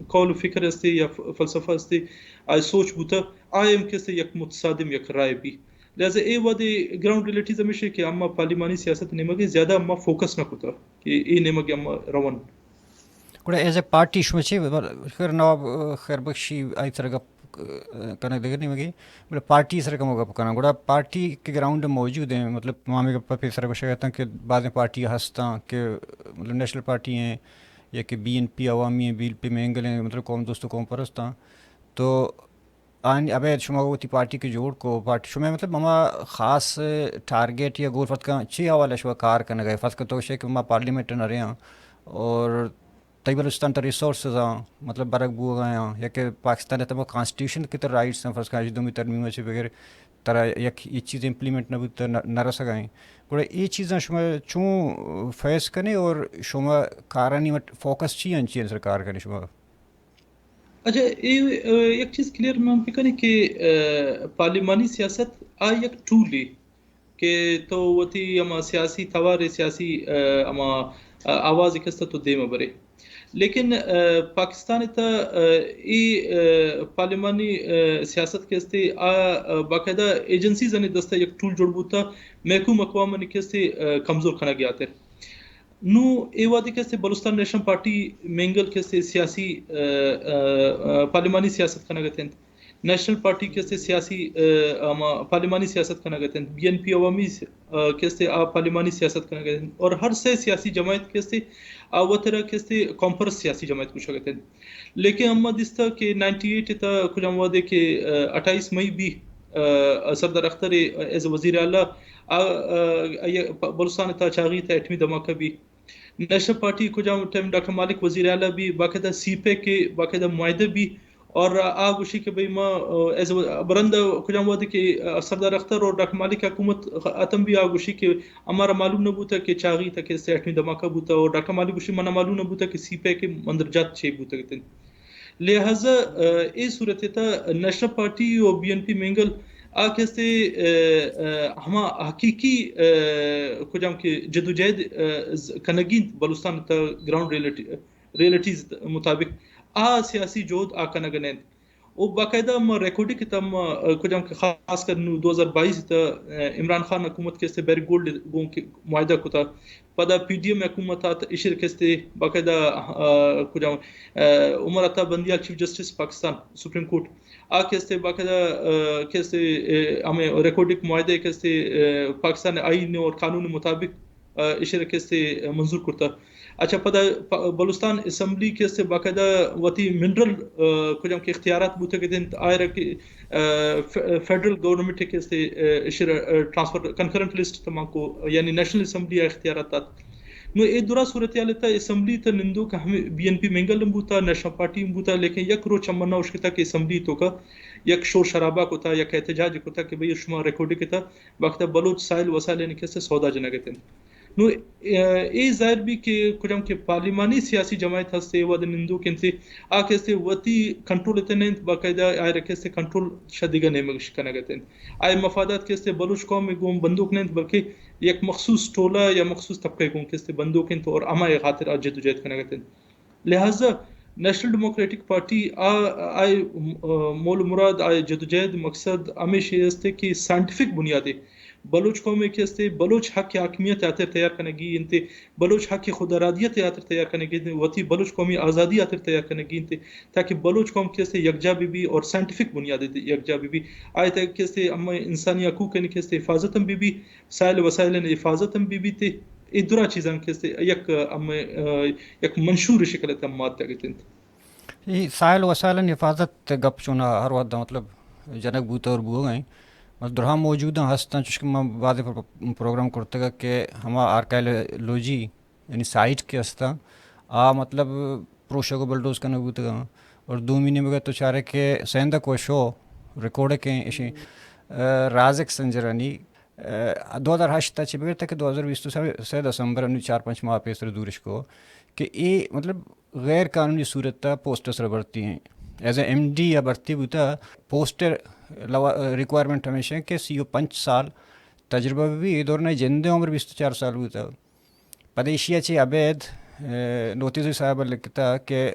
قول و فکر استے یا فلسفہ استے، آئے سوچ بوتا، آئے ہم کسے یک متصادم یک رائے بی۔ لہذا اے وعدے گراؤنڈ ریئلٹیز ہمیشے کہ اما پارلیمانی سیاست نیمگے زیادہ اما فوکس نہ کتا کہ اے نیمگے اما رون۔ گڑا ایز اے پارٹی شما چے؟ خیر نواب خیر بخشی آئی سر گپ کنگ دگہ نیمگے، بلے پارٹی سر کمو گپ کناں۔ گڑا پارٹی کہ گراؤنڈ موجود ہیں، مطلب ما ہمے گپ پہ سر گوشگ اتاں کہ بازیں پارٹی ہستاں کہ مطلب نیشنل پارٹی ہیں یا کہ بی این پی عوامی ہیں، بی این پی مینگل ہیں، مطلب قوم دوست و قوم پرست ہیں۔ تو آن ابید شما وتی پارٹی کہ جوڑ کو، پارٹی شما مطلب ہما خاص ٹارگٹ یا گول فتکا چی حوالہ شما کار کنگا ہے؟ فتکا تو شے کہ ما پارلیمنٹ نہ رہے ہیں اور تئی بلوچستان تہ ریسورسز آں، مطلب، برگ بوگ ء آں، یا کہ پاکستان ء تمام کانسٹیٹیوشن کہ تہ رائٹس آں، فرض کن ہژدہمی ترمیم ء چہ بغیر ترا یک ہچ چیز امپلیمنٹ نہ بوتہ، نہ، نہ رسگ ء ایں۔ گڑا اے چیزاں شما چون فیس کنے اور شما کارانی وٹ فوکس چی انچی سر کار کنے شما؟ اچھا، اے، اے، یک چیز کلیئر من بکنی کہ، اے، پارلیمانی سیاست آ یک ٹولے کہ تو وتی ہما سیاسی توار، سیاسی، اے، ہما، اے، آواز کستا تو دیم برے۔ لیکن، اے، پاکستان تا، اے، اے، اے، پارلیمانی، اے، سیاست کستے آ، اے، باقاعدہ ایجنسیز نے دستا یک ٹول جوڑ بوتا، محکوم اقوام نے کستے، اے، کمزور کنگ یاتر۔ نوں اے وہدی کہ استیں بلوچستان نیشنل پارٹی مینگل کہ استیں سیاسی، آ، آ، آ، پارلیمانی سیاست کنگ ءَ انت۔ نیشنل پارٹی کہ استیں سیاسی، آ، ہما پارلیمانی سیاست کنگ ءَ انت۔ بی این پی عوامی س-، آ، کہ استیں آ پارلیمانی سیاست کنگ ءَ انت۔ اور ہر سے سیاسی جماعت کہ استیں آ وترا کہ استیں کانفرنس سیاسی جماعت گوشگ ءَ انت۔ لیکن اما دیستا کہ نائنٹی ایٹ تا کجام وہدے کہ، آ، اٹھائیس مئی بی، آ، سردار اختر ایز وزیر اعلیٰ آ، آ، آ، بلوچستان تا چاغی تا ایٹمی دھماکہ بی۔ نیشنل پارٹی کجام ٹائم ڈاکٹر مالک وزیر اعلیٰ بی، باقاعدہ سی پیک ءِ باقاعدہ معاہدہ بی، اور آ گوشی کہ بھئی ما، آ، ایز و-، برند کجام وہدے کہ، آ، سردار اختر اور ڈاکٹر مالک حکومت ختم بی، آ گوشی کہ ہمارا معلوم نہ بوتا کہ چاغی تا کہ استیں ایٹمی دھماکہ بوتا، اور ڈاکٹر مالک گوشی منا معلوم نہ بوتا کہ سی پیک ءِ مندرجات چے بوتگ اتنت۔ لہذا، آ، اے صورت ءِ تہا نیشنل پارٹی و بی این پی مینگل آ کہ استیں، آ، آ، ہما حقیقی، آ، کجام کہ جدوجہد، آ، ز-، کنگی انت بلوچستان تا گراؤنڈ ریئلٹی-، ریئلٹیز مطابق آ سیاسی جہد آ کنگ ءَ نہ انت۔ و باقاعدہ ما ریکارڈ کتا ما، آ، کجام کہ خاص کر نوں دو ہزار بائیس تا، آ، عمران خان حکومت کہ استیں بیرک گولڈ گوں کہ معاہدہ کتا۔ پدا پی ڈی ایم حکومت آت، ایشی کہ استیں باقاعدہ، آ، کجام، آ، Umar Ata Bandial chief justice Pakistan supreme court, آ کہ استیں باقاعدہ، آ، کہ استیں، آ، ہمیں ریکارڈک معاہدے کہ استیں، آ، پاکستان آئین اور قانون مطابق، آ، ایشی کہ استیں منظور کرتا۔ اچھا، پدا پ-، بلوچستان اسمبلی کہ استیں باقاعدہ وتی منرل، آ، کجام کہ اختیارات بوتگ اتنت، آئرا کہ آ، ف-، فیڈرل گورنمنٹ کہ استیں، آ، ایشرا، آ، ٹرانسفر کنکرنٹ لسٹ تمام کو، یعنی نیشنل اسمبلی ءَ اختیارات دات۔ نوں اے درا صورتحال ءِ تہا اسمبلی تا نندوک ہمے بی این پی مینگل ہم بوتا، نیشنل پارٹی ہم بوتا، لیکن یک روچ ہم نہ اشکتا کہ اسمبلی توکا یک شور شرابہ کتا، یک احتجاج کتا کہ بھئی شما ریکارڈ کتا، وقت بلوچ سائل وسائل نے کہ استیں سودا جنگ اتنت۔ نوں، اے، اے ظاہر بی کہ کجام کہ پارلیمانی سیاسی جماعت ہستے، وہدے نندوک انت، آ کہ استیں وتی کنٹرول ءِ تہ نہ انت، باقاعدہ آئرا کہ استیں کنٹرول شہ دگہ نیمگ اش کنگ ءَ انت۔ آئی مفادات کہ استیں بلوچ قوم ءِ گوں بندوک نہ انت، بلکہ یک مخصوص ٹولہ یا مخصوص طبقہ ءِ گوں کہ استیں بندوک انت اور ہمائی خاطر آ جدوجہد کنگ ءَ انت۔ لہذا نیشنل ڈیموکریٹک پارٹی آ، آئی، آ، مول مراد، آئی جدوجہد مقصد ہمیشی است کہ سائنٹیفک بنیادے بلوچ قوم کہ استیں بلوچ حق حاکمیت ءِ خاطر تیار کنگی انت، بلوچ حق خودارادیت ءِ خاطر تیار کنگی انت، وتی بلوچ قومی آزادی ءِ خاطر تیار کنگی انت، تاکہ بلوچ قوم کہ استیں یکجا بی بی اور سائنٹیفک بنیادے یکجا بی بی۔ آئی تہ کہ استیں ہم انسانی حقوق کہ استیں حفاظت ہم بی بی، سائل وسائل حفاظت ہم بی بی تے۔ اے درا چیزاں کہ استیں یک ہم، آ، یک منشور شکل ءِ تہ ہم مات دگت انت۔ اے سائل وسائل حفاظت گپ چونا ہر وقت مطلب جنگ بوتا اور بوگ ءَ انت۔ بس درہاں موجود ہیں ہستاں، چوشکہ ما بعد پر-، پروگرام کرتگا کہ ہما آرکیالوجی یعنی سائٹ کہ ہستاں، آ مطلب پروشگ و بلڈوز کنگ بوتگاں۔ اور دومی نیمگا تو چارے کہ سیندک و شو ریکارڈ کیں اشی، آ، رازق سنجرانی، آ، دو ہزار ہشت تا چہ بگر تک دو ہزار بیست و سہ دسمبر، انو چار پنچ ماہ پیسر دورش کو کہ اے مطلب غیر قانونی صورت تا پوسٹ سر بھرتی ہیں۔ ایز اے ایم ڈی یا بھرتی بوتا، پوسٹ لوا-، ریکوائرمنٹ ہمیشہ کہ سی و پنچ سال تجربہ بی، اے دورنا جند عمر بیست و چار سال بوتا۔ پد ایشی ءَ چہ ابید، اے، نوتیزوی صاحب ءَ لکھتا کہ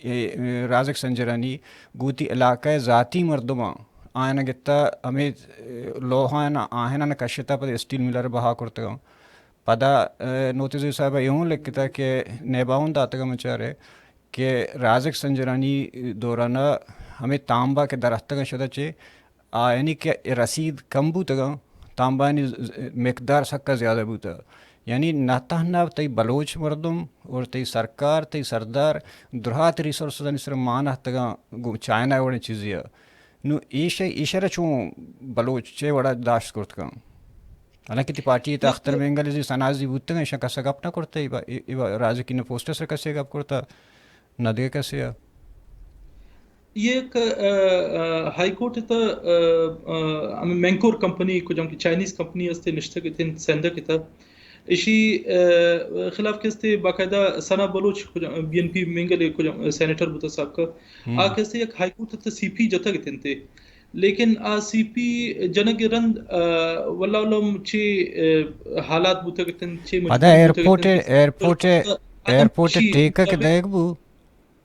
اے، اے، رازق سنجرانی گوں وتی علاقہ ءِ ذاتی مردماں آیاں گتا ہمے، اے، لوہاں آہناں کشتا پد اسٹیل ملر بہا کرتگاں۔ پدا، اے، نوتیزوی صاحب ءَ اے ہوں لکھتا کہ نیباؤن داتگاں مچارے کہ رازق سنجرانی دوران ءَ ہمے تانبہ کہ دراتکگاں شدا چہ آیانی کہ رسید کم بوتگاں، تانبہانی ز-، ز-، مقدار سکا زیادہ بوتگ۔ یعنی نہ تہنا تئی بلوچ مردم اور تئی سرکار، تئی سردار درہات ریسورسزانی سر مان اتکگاں گوں چائنا وڑیں چیزے ءَ۔ نوں ایش، ایشرا چون بلوچ چے وڑا داشت کرت کن؟ حالانکہ تی پارٹی ءِ تہ اختر مینگل زی، ثنا زی بوتگ، ایشاں کس ءَ گپ نہ کرتہ، اے با-، اے، اے با-، رازقین پوسٹر ءِ سر ءَ کس ءَ گپ کرتہ، نہ دگہ کس ءَ۔ یک، ا، ا، ہائی کورٹ ءِ تہ، ا، ا، ہمے مینکور کمپنی، کجام کہ چائنیز کمپنی استے، نشتگ اتنت سندک ءِ تہ۔ ایشی، ا، خلاف کہ استے باقاعدہ ثنا بلوچ کجام بی این پی مینگل ءِ کجام سینیٹر بوتہ سابقہ۔ ہم۔ آ کہ استے یک ہائی کورٹ ءِ تہ سی پی جتگ اتنت۔ لیکن آ سی پی جنگ ءِ رند، ا، واللہ اعلم چے، ا، حالات بوتگ اتنت، چے پدا مجبوری بوتگ ایئرپورٹ ءِ، اتنت۔ ایئرپورٹ ءِ، آدم ایئرپورٹ ءِ کشی ٹیکہ کہ مطابق دئیگ بو،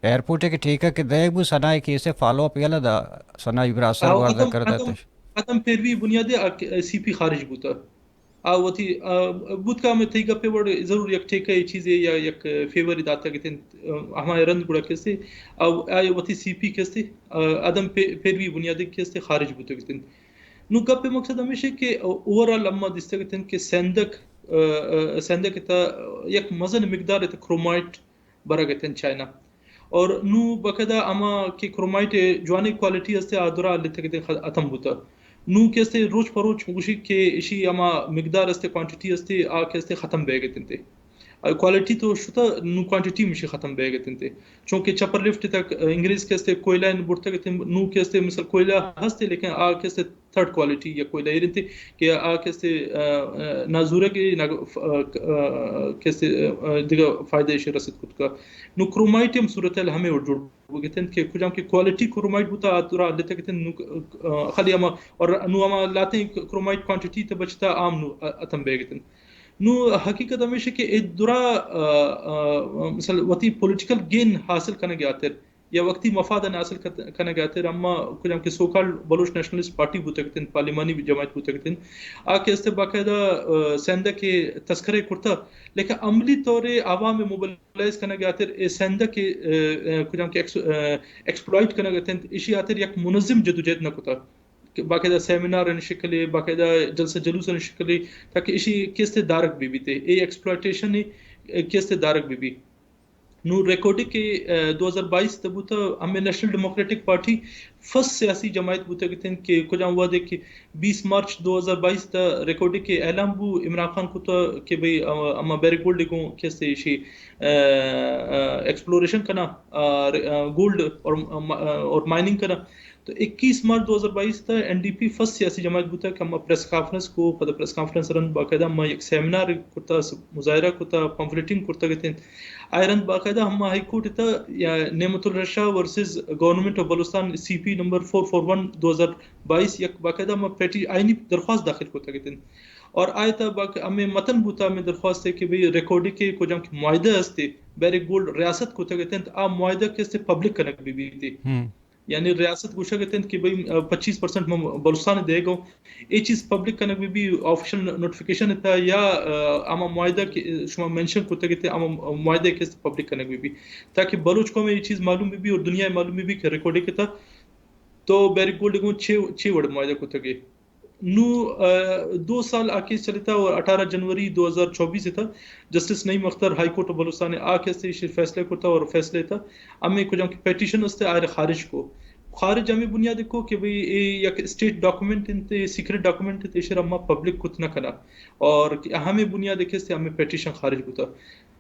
ایئرپورٹ ءِ کہ ٹیکہ کہ دئیگ بو، ثنا ءِ کیس ءِ فالو اپ یلہ دا، ثنا ءِ براسر آ، گوازدہ آدم، کردہ آدم، تش۔ آدم پیروی بنیادے آ سی پی خارج بوتہ۔ آ وتی، آ، بوت کہ ہمے تئی گپے وڑ ضرور یک ٹیکہ ءِ چیزے یا یک فیورے داتگ اتنت، آ، ہمائی رند گڑا کہ استے، آ، آ وتی سی پی کہ استے، آ، عدم پے-، پیروی بنیادی کہ استے خارج بوتگ اتنت۔ نوں گپ ءِ مقصد ہمیش کہ اوور آل اما دیستگ اتنت کہ سندک، آ، آ، سندک ءِ تہ یک مزن مقدار ءِ تہ کرومائٹ برگ اتنت چائنا۔ اور نوں باقاعدہ ہما کہ کرومائٹ ءِ جوانیں کوالٹی استے، آ درا لتگ اتنت، خ-، ختم بوتہ۔ نوں کہ استے روچ پہ روچ گوشی کہ ایشی ہما مقدار استے، کوانٹٹی استے، آ کہ استے ختم بیگ اتنت۔ آ کوالٹی تو شتہ، نوں کوانٹٹی ہم ایشی ختم بیگ اتنت۔ چونکہ چپر لفٹ تک انگریز کہ استے کوئلہ ان برتگ اتنت، نوں کہ استے مثل کوئلہ ہستے، لیکن آ کہ استے تھرڈ کوالٹی یا کوئلہ ایر انت کہ آ کہ استے، آ، آ، نہ زورگ ءَ نہ ف-، آ، آ، کہ استے، آ، دگہ فائدہ ایشی رسید کت کا۔ نوں کرومائٹ ہم صورتحال ہمے وڑ جوڑ بوگ اتنت کہ کجام کہ کوالٹی کرومائٹ بوتہ، آ درا لتگ اتنت، نوں، آ، خالی ہما، اور نوں ہما لاتیں کرومائٹ کوانٹٹی تہ بچتہ، آ ہم نوں ختم بیگ اتنت۔ نوں حقیقت ہمیش کہ اے درا، آ، آ، مثل وتی پولیٹیکل گین حاصل کنگ ءِ ہاتر یا وقتی مفاد ءَ حاصل کت-، کنگ ءِ ہاتر اما کجام کہ so called Baloch nationalist party بوتگ اتنت، پارلیمانی جماعت بوتگ اتنت، آ کہ استے باقاعدہ، آ، سندک ءِ تذکرہ کرتہ، لیکن عملی طور ءَ عوام ءِ موبلائز کنگ ءِ ہاتر اے سندک ءِ، آ، آ، کجام کہ ایکس-، آ، ایکسپلائٹ کنگ اتنت، ایشی ہاتر یک منظم جدوجہد نہ کتہ کہ باقاعدہ سیمینار ءِ شکل ءَ، باقاعدہ جلسہ جلوس ءِ شکل ءَ، تاکہ ایشی کہ استے دارگ بہ بیت، اے ایکسپلائٹیشن ءِ کہ استے دارگ بہ بیت۔ نوں ریکوڈک ءِ، آ، دو ہزار بائیس تہ بوتہ، ہمے نیشنل ڈیموکریٹک پارٹی فرسٹ سیاسی جماعت بوتگ اتنت کہ کجام وہدے کہ بیس مارچ دو ہزار بائیس تہ ریکوڈک ءِ اعلان بو، عمران خان کتہ کہ بھئی، آ، اما بیرک گولڈ ءَ گوں کہ استے ایشی، آ، آ، ایکسپلوریشن کناں، آ، ر-، آ، گولڈ اور، آ، اور مائننگ کناں۔ تو اکیس مارچ دو ہزار بائیس تہ این ڈی پی فرسٹ سیاسی جماعت بوتہ کہ اما پریس کانفرنس کو، پدا پریس کانفرنس رند باقاعدہ اما یک سیمینار کرتہ، س-، مظاہرہ کرتہ، پمفلٹنگ کرتگ اتنت۔ آئی رند باقاعدہ اما ہائی کورٹ تہ یا Naimat Ullah Shah versus government of Balochistan, C P نمبر فور فور ون دو ہزار بائیس، یک باقاعدہ اما پیٹی-، آئینی درخواست داخل کرتگ اتنت۔ اور آئی تہ باق-، ہمے متن بوتہ، ہمے درخواست ءِ کہ بھئی ریکوڈک ءِ کجام کہ معاہدہ استے، بیرک گولڈ ءَ ریاست کرتگ اتنت، آ معاہدہ کہ استے پبلک کنگ بہ بیت۔ ہم۔ یعنی ریاست گوشگ اتنت کہ بھئی، آ، پچیس پرسنٹ ما بلوچستان ءَ دیگ ءَ اوں۔ اے چیز پبلک کنگ بہ بی آفیشل نوٹیفکیشن ءِ تہ یا، آ، ہما معاہدہ کہ شما مینشن کرتگ ات، ہما معاہدہ کہ است پبلک کنگ بہ بی، تاکہ بلوچ قوم ءَ اے چیز معلوم بہ بی اور دنیا ءَ معلوم بہ بی کہ ریکارڈنگ ءِ تہ تو بیرک گولڈ ءَ گوں چے، چے وڑ معاہدہ کرتگ ئے۔ نوں، آ، دو سال آ کیس چلتا اور اٹھارہ جنوری دو ہزار چوبیس ءِ تہ justice Naeem Akhtar high court of Balochistan ءَ آ کیس ءِ ایشی فیصلہ کرتا اور فیصلہ ءِ تہ ہمے کجام کہ پیٹیشن است آئرا خارج کو۔ خارج ہمے بنیاد کو کہ بھئی اے یک اسٹیٹ ڈاکومنٹ انت، سیکرٹ ڈاکومنٹ انت، ایشرا ما پبلک کت نہ کنا اور ہمے بنیاد کیس ءِ ہمے پیٹیشن خارج بوتا۔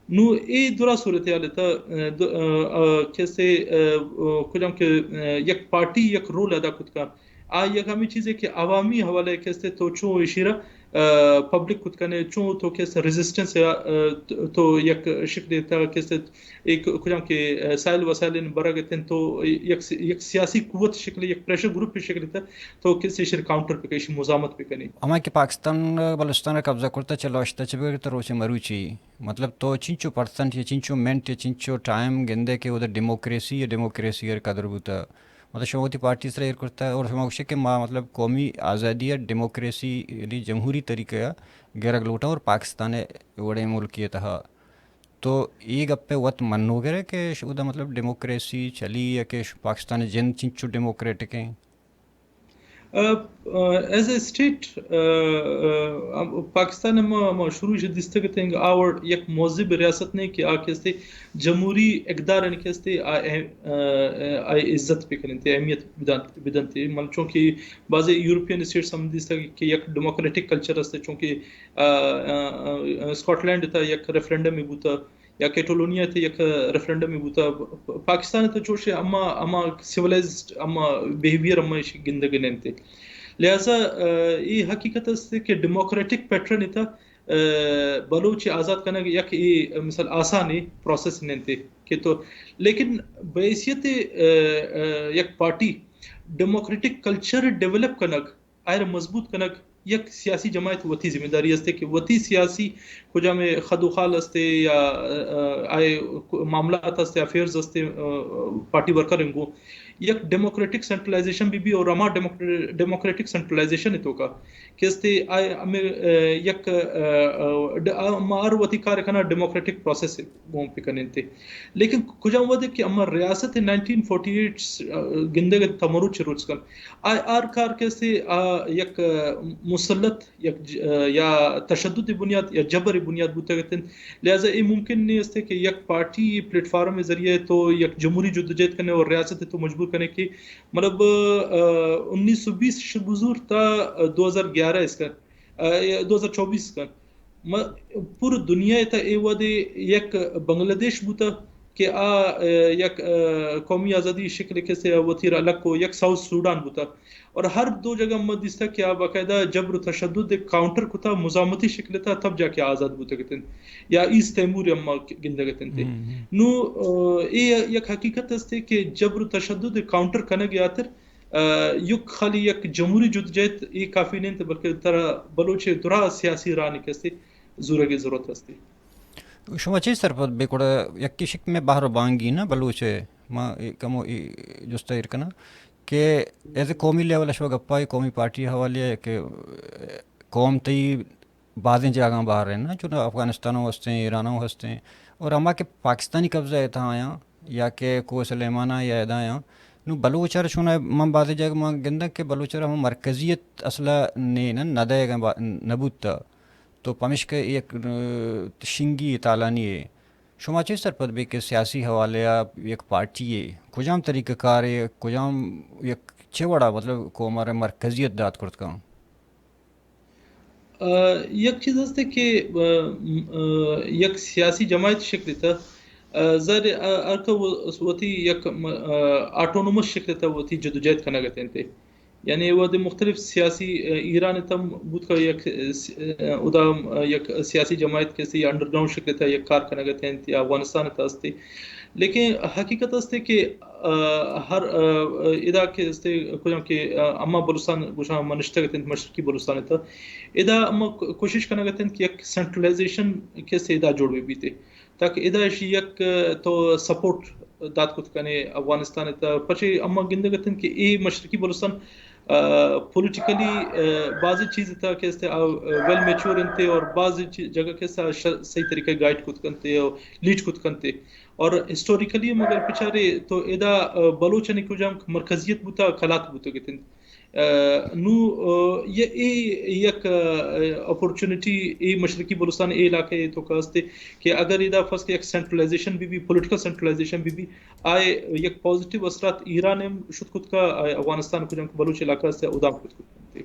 نوں اے درا صورتحال ءِ تہ، آ، دو-، آ، آ، کیسے، آ، آ، کجام کہ، آ، یک پارٹی یک رول ادا کت کن۔ آ یک ہمے چیزے کہ عوامی حوالہ ءَ کیسے تو چوں ایشی را، آ، پبلک کت کنے، چوں تو کیسے ریزسٹنس یا، آ، تو، تو یک شکل ءِ تہ کیسے ایک کجام کہ، آ، سائل وسائل ان برگ اتن تو یک سی-، یک سیاسی قوت شکل، یک پریشر گروپ شکل ءِ تہ تو کیسے ایشی کاؤنٹر پہ کنے، ایشی مزاحمت پہ کنے۔ ہما کہ پاکستان بلوچستان ءَ قبضہ کرتا چہ لوشتا چہ بگر تو روچے مروچی مطلب تو چنچو پرسنٹ یا چنچو منٹ یا چنچو ٹائم گندے کہ اودا ڈیموکریسی یا ڈیموکریسی ءِ قدر بوتا؟ مطلب شما وتی پارٹی سرا ایر کرتا اور شما گوشے کہ ما مطلب قومی آزادی یا ڈیموکریسی یعنی جمہوری طریقہ ءَ گرگ لوٹاں اور پاکستان ءِ وڑیں ملکی ءِ تہا تو اے گپ ءَ وت منوگر ئے کہ ش-، اودا مطلب ڈیموکریسی چلی یا کہ ش-، پاکستان ءِ جند چنچو ڈیموکریٹک ایں؟ ایز اے اسٹیٹ، پاکستان ءَ ما، ما شروع چہ دیستگ اتیں، آ وڑ یک مہذب ریاست نہ ایں کہ آ کہ استے جمہوری اقدار ءَ کہ استے آ، آ، آ عزت بکننت، اہمیت بدنت، بدنت۔ من چونکہ بعض یورپین اسٹیٹس ہم دیستگ کہ یک ڈیموکریٹک کلچر است، چونکہ، آ، آ، آ، اسکاٹ لینڈ ءِ تہا یک ریفرنڈم بوتا، یا کیٹالونیا ءِ تہا یک ریفرنڈم بوتا۔ پاکستان ءِ تہا چوش اما، اما سیولائزڈ، اما بیہیویئر اما ایشی گندگ نہ انت۔ لہذا، آ، اے حقیقت است کہ ڈیموکریٹک پیٹرن ءِ تہا، آ، بلوچ آزاد کنگ یک اے مثال آسانیں پروسیس نہ انت کہ تو، لیکن بحیثیت، آ، آ، یک party democratic culture develop king, آئرا مضبوط کنگ یک سیاسی جماعت وتی ذمہ داری است کہ وتی سیاسی کجام خد و خال است یا، آ، آ، آئے معاملات است، افیئرز است، آ، پارٹی ورکر انگو یک ڈیموکریٹک سینٹرلائزیشن بہ بی اور ہما ڈیموکر-، ڈیموکریٹک سینٹرلائزیشن ءِ توکا کہ استے آئے ہمیں، آ، یک، آ، آ، ڈ-، آ، ما ہر وتی کار کنا ڈیموکریٹک پروسیس گوں بکننت۔ لیکن کجام وھدے کہ اما ریاست نائنٹین فورٹی ایٹ، آ، گندگ ءَ تاں مروچی روچ کن، آ ہر کار کہ استے آ یک، آ، مسلط یک ج-، آ، یا تشدد بنیاد یا جبر بنیاد بوتگ اتنت۔ لہذا اے ممکن نہیں است کہ یک پارٹی پلیٹ فارم ذریعے تو یک جمہوری جدوجہد کنے اور ریاست تو مجبور کنے کہ مطلب، آ، انیس سو بیس شہ بزور تا، آ، دو ہزار گیارہ اس کا، آ، دو ہزار چوبیس کا۔ ما پور دنیا ءِ تہ اے وھدے یک بنگلہ دیش بوتہ کہ آ، آ، یک، آ، قومی آزادی شکل کسے وتی را الگ کو، یک ساؤتھ سوڈان بوتہ۔ اور ہر دو جگہ ما دیستہ کہ آ باقاعدہ جبر و تشدد کاؤنٹر کتا، مزاحمتی شکل تھا، تب جا کے آزاد بوتگ اتنت۔ یا ایسٹ تیمور اما گندگ اتنت۔ ہم، ہم۔ نو، آ، اے یک حقیقت استے کہ جبر و تشدد کاؤنٹر کنگ یاتر، آ، یک خالی یک جمہوری جدوجہد اے کافی نہیں، بلکہ ترا بلوچ درا سیاسی راہ نکستے زورگی ضرورت ہستی۔ شما چے سرپد بے گڑا یکی شک میں بہر و بانگی نا بلوچ ہے، ما اے کمو اے جستا ایر کنا کہ ایز اے قومی لیول ءَ شما گپا اے قومی پارٹی حوالے ءَ کہ قوم تئی بازیں جاگاں بہر ہیں نا، چون افغانستان ہوں ہستیں، ایران ہوں ہستیں، اور ہما کہ پاکستانی قبضہ ءِ تہا آیاں یا کہ کوہ سلیمانہ یا ادا آیاں، نو بلوچ ار چون من بازیں جاگہ من گنداں کہ بلوچ ار ہم مرکزیت اصلا نے نہ، نہ دئیگ ءَ با-، نہ بوتا۔ تو پمشکہ یک، آ، شنگی تالانی ہے۔ شما چے سرپد بے کہ سیاسی حوالے ءَ یک پارٹی ہے، کجام طریقہ کار ہے، کجام یک چے وڑا مطلب قوم ءَ را مرکزیت دات کرت کن؟ آ، یک چیز ہستے کہ، آ، م-، آ، یک سیاسی جماعت شکل تہ، آ، ظاہر ہے، آ، ہر کہ و-، وتی یک م-، آ، آٹونومس شکل تہ وتی جدوجہد کنگ اتنت۔ یعنی وہدے مختلف سیاسی، آ، ایران تم بوت کہ یک، آ، س-، آ، ادا، آ، یک سیاسی جماعت کسی انڈرگراؤنڈ شکل تہ یک کار کنگ اتنت یا افغانستان تہ ہستے۔ لیکن حقیقت استے کہ، آ، ہر، آ، ادا کہ استے کجام کہ، آ، اما بلوچستان گوشاں اما نشتگ اتنت مشرقی بلوچستان تہ۔ ادا اما کو-، کوشش کنگ اتنت کہ یک سینٹرلائزیشن کہ استے ادا جوڑ بہ بیتے۔ تاکہ ادا ایشی یک، آ، تو سپورٹ دات کت کنے افغانستان تہ۔ پچے اما گندگ اتنت کہ اے مشرقی بلوچستان، آ، پولیٹیکلی، آ، بعضی چیز تہ کہ استے آ، آ، ویل میچور انتے اور بعضی چی-، جگہ کہ استے آ ش-، صحیح طریقہ گائیڈ کت کنتے اور لیڈ کت کنتے۔ اور ہسٹوریکلی ہم اگر بچارے تو ادا، آ، بلوچانی کجام مرکزیت بوتا، کلات بوتگ اتنت۔ آ، نو، آ، یہ اے یک، آ، اپورچونٹی اے مشرقی بلوچستان اے علاقہ اے توکا استے کہ اگر ادا فرض کہ یک سینٹرلائزیشن بہ بی، پولیٹیکل سینٹرلائزیشن بہ بی، آئے یک پازیٹیو اثرات ایران ہم شت کت کا، آئے افغانستان کجام کہ بلوچ علاقہ استے ادا ہم شت کت کنتے۔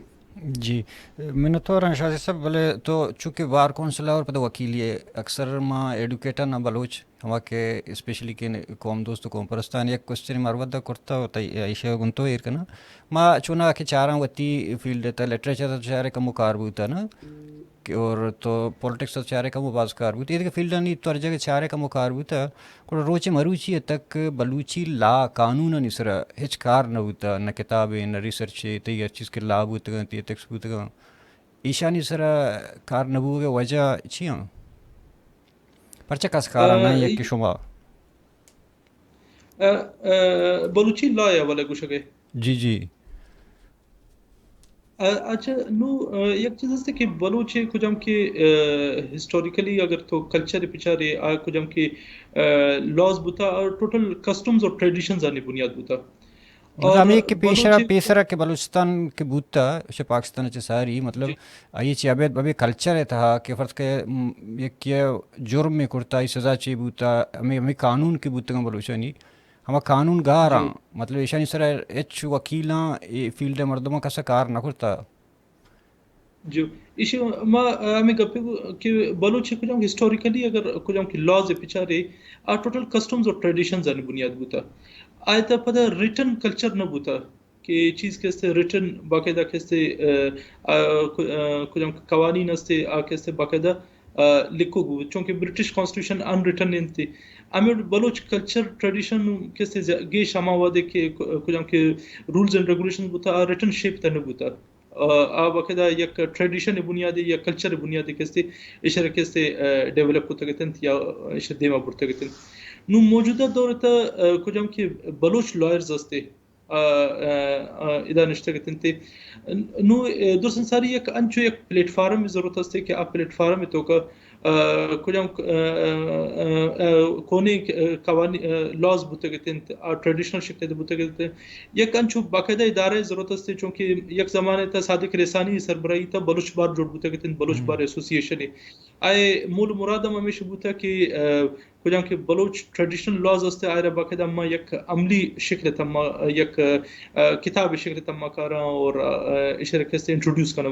جی، منتوار آں شازی صاحب، بلے تو چونکہ بار کونسل اور پتہ وکیلی ہے، اکثر ما ایڈوکیٹر نہ بلوچ ہما کہ اسپیشلی کہ قوم دوست و قوم پرستان یک کوشچن مروت دا کرتا و تئی ایشی گنتو ایر کنا۔ ما چونا کہ چاراں وتی فیلڈ تا لٹریچر تا چارے کمو کار بوتا نا، کہ اور تو پولیٹکس تا چارے کمو باز کار بوتا۔ یہ فیلڈ نہیں تو ہر جگہ چارے کمو کار بوتا۔ گڑا روچ مروچی تک بلوچی لا قانون نی سرا ہچ کار نہ بوتا، نہ کتابے، نہ ریسرچے، تئی ہر چیز کہ لا بوتگاں، تئی ایتھکس بوتگاں۔ ایشانی سرا کار نہ بوگ وجہ چی ہاں؟ پرچہ کس کار نہ یک شما؟ آ، آ، بلوچی لا یا ولے گوشگے؟ جی، جی۔ آ، اچھا، نو، آ، یک چیز ہستے کہ بلوچ کجام کہ، آ، ہسٹوریکلی اگر تو کلچر پچارے، آ کجام کہ، آ، لاز بوتا اور ٹوٹل کسٹمز اور ٹریڈیشنز آنی بنیاد بوتا۔ مطلب، ہمے کہ پیشرا، پیسرا کہ بلوچستان کہ بوتا، چہ پاکستان چہ ساری، مطلب، آئی چہ ابید، ابید کلچر ءِ تہا کہ فرض کہ، م، یکے جرمے کرتا، آئی سزا چے بوتا، ہمے، ہمے قانون کہ بوتگاں بلوچانی، ہما قانون گاراں، مطلب، ایشانی سرا ہچ وکیلاں، اے فیلڈ ءِ مردماں کسا کار نہ کرتا۔ جو، ایشی ما، آ، ہمے گپے گو کہ بلوچ کجام ہسٹوریکلی اگر کجام کہ لاز ءَ بچارے، آ ٹوٹل کسٹمز اور ٹریڈیشنز آنی بنیاد بوتا۔ آئی تہا پدا ریٹن کلچر نہ بوتا کہ چیز کہ استے ریٹن باقاعدہ کہ استے، آ، آ، ک-، آ، کجام کہ قوانین استے، آ کہ استے باقاعدہ، آ، لکھوک بوت، چونکہ برٹش کانسٹیٹیوشن ان ریٹن انت۔ ہمے بلوچ کلچر ٹریڈیشن کہ استے ز-، گیش ہما وہدے کہ ک-، کجام کہ رولز اینڈ ریگولیشن بوتا، آ ریٹن شیپ تہا نہ بوتا۔ آ، آ باقاعدہ یک ٹریڈیشن بنیادے یا کلچر بنیادے کہ استے، ایشرا کہ استے، آ، ڈیولپ کتگ اتنت یا ایشرا دیما برتگ اتنت۔ نوں موجودہ دور تہا، آ، کجام کہ بلوچ لائرز استے، آ، آ، آ، ادا نشتگ اتنت۔ نوں، آ، درسن ساری یک انچو یک پلیٹ فارم ضرورت استے کہ آ پلیٹ فارم توکا، آ، کجام، آ، آ، آ، کونیں، آ، قوانین، آ، لاز بوتگ اتنت، آ ٹریڈیشنل شکل ءَ بوتگ اتنت۔ یک انچو باقاعدہ ادارہ ضرورت استے، چونکہ یک زمانے تہا صادق رسانی سربراہی تہا بلوچ بار جوڑ بوتگ اتنت، بلوچ بار ایسوسی ایشن۔ آئی مول مراد ہم ہمیش بوتا کہ، آ، کجام کہ بلوچ ٹریڈیشنل لاز استے، آئرا باقاعدہ ما یک عملی شکل تہا ما یک، آ، کتاب شکل تہا ما کاراں اور، آ، ایشرا کہ استے انٹروڈیوس کناں۔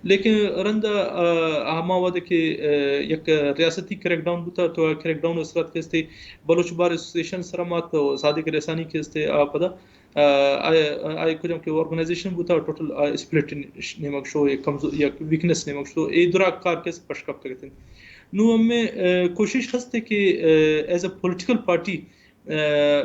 لیکن رند، آ، ہما وہدے کہ، آ، یک ریاستی کریک ڈاؤن بوتا، تو کریک ڈاؤن اثرات کہ استے بلوچ بار ایسوسی ایشن سرا مات، تو صادق رسانی کہ استے آ پدا، آ، آ، آ کجام کہ آرگنائزیشن بوتا، ٹوٹل آ اسپلٹ نیمگ شو، یک کمزو-، یک ویکنس نیمگ شو، اے درا کار کہ استے پش کپتگ اتنت۔ نوں ہمے، آ، کوشش ہستے کہ، آ، ایز اے پولیٹیکل پارٹی، آ،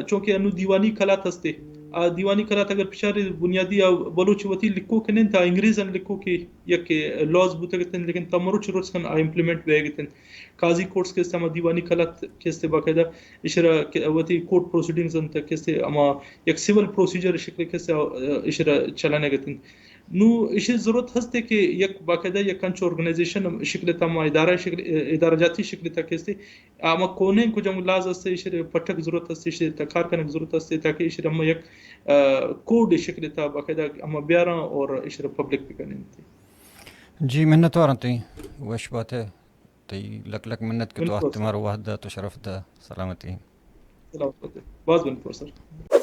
چونکہ انوں دیوانی کلات ہستے، آ دیوانی کلات اگر بچارے بنیادی آ بلوچ وتی لکھوک انت، آ انگریزاں لکھوک یک لاز بوتگ اتنت، لیکن تا مروچی روچ کن آ امپلیمنٹ بیگ اتنت۔ قاضی کورٹس کہ استے ہما دیوانی کلات کہ استے باقاعدہ ایشرا کہ وتی کورٹ پروسیڈنگز انت کہ استے ہما یک سول پروسیجر شکل کہ استے، آ، ایشرا چلانگ اتنت۔ نوں ایشی ضرورت ہستے کہ یک باقاعدہ یک انچو آرگنائزیشن شکل تہا، ہما ادارہ شکل، ادارہ جاتی شکل تہا کہ استے ہما کونیں کجام لاز استے، ایشرا پٹک ضرورت استے، ایشرا تہا کار کنگ ضرورت استے، تاکہ ایشرا ہما یک، آ، کوڈ شکل تہا باقاعدہ ہما بیاراں اور ایشرا پبلک بکننت۔ جی، منت واراں تئی، وش بات ئے۔ تئی لک لک منت کہ تو وقت مارا وہد دات، تو شرف دات۔ سلامتی۔ سلامت بات ئے۔ باز منت وار سر۔